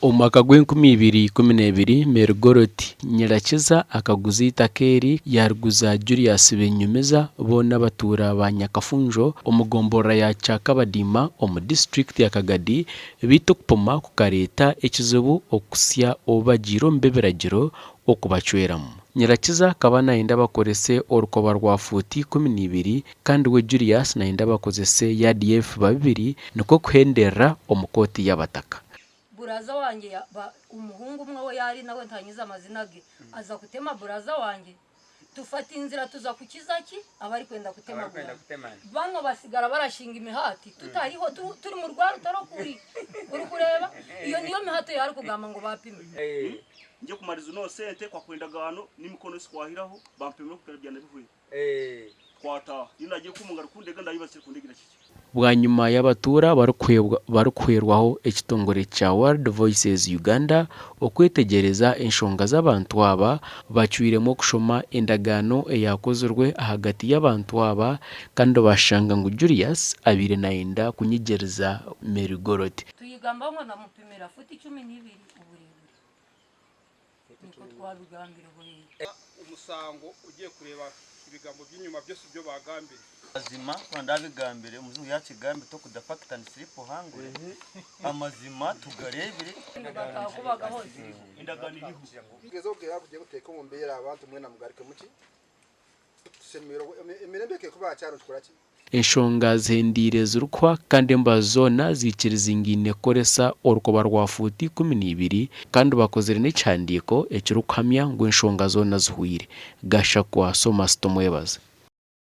Omu mwaka gw'enkumi ibiri ikumi n'ebiri, Mary Goroti Nyirakiza akaguza eitaka eri yaariguza Julius Benyumiza boona abatuura ba Nyakafunjo omu gomborora ya Kyakabadiima omu disiturikiti ya Kagadi beitu okupima kukareeta ekizibu okuhitsya obu bagiire omu b'ebiragiro okubacweramu. Nyirakiza akaba nayenda bakorese orukoba rwa fuuti 12 kandi we Julius nayenda bakozese yaadi y'ebifuba bibiri nikwo kuhenderera omu kooti y'abataka. Buraza wangye ya ba omuhungu omwe we yaari nawe ntanyize amazina ge aza kutema buraza wangye tufata inzira tuza kukiza ki abarikwenda kutema Abarikwenda buraza kutemana. bano basigara barashinga emihati tutariho tu turi mu rwa rutaro kuri orikureeba iyo niyo mihato ei arikugamba ngu bapime. Eh, Ngye kumara zino sente kwakuha endagaano n'emikono esikwahiraho bampimire okutara byana bihweire. eh. Twataaha. Iyo nagiye kuuma ngu arikundega ndayibaza eki arikundegera kiki. Bwanyima y'abatuura barikuhwerwaho ekitongore kya World Voices Uganda okwetegyereza enshonga z'abantu aba, bacwiremu okushoma endagaano eyakozirwe ahagati y'abantu aba kandi bashanga ngu Julius abaire nayenda kunyigyeriza Mary Gorot. Tuyigambaho ngu namupimira futi 12 oburebure. Nikwo twabigambireho rero. Omusango ogiye kureba ebigambo by'enyima byose ibyo bagambire. Amazima ku ndabigambire omujungu yakigambire talk the fact and sleep hungry amazima tugarebire. Endagaano eriho. Gezaho kugira kugira kuteeka omu mbeera abantu mwena mugarukemu ki tushemererwe emirembe ekekuba aha kyaro nitukora ki? Enshonga zihendeire zirikuhwa kandi embazo zoona ziikirizingaine kukoresa orukoba rwa fuuti 12 kandi bakozire n'ekihandiiko ekirikuhamya ngu enshonga zoona zihweire. Gashakwa Thomas Tumwebaze.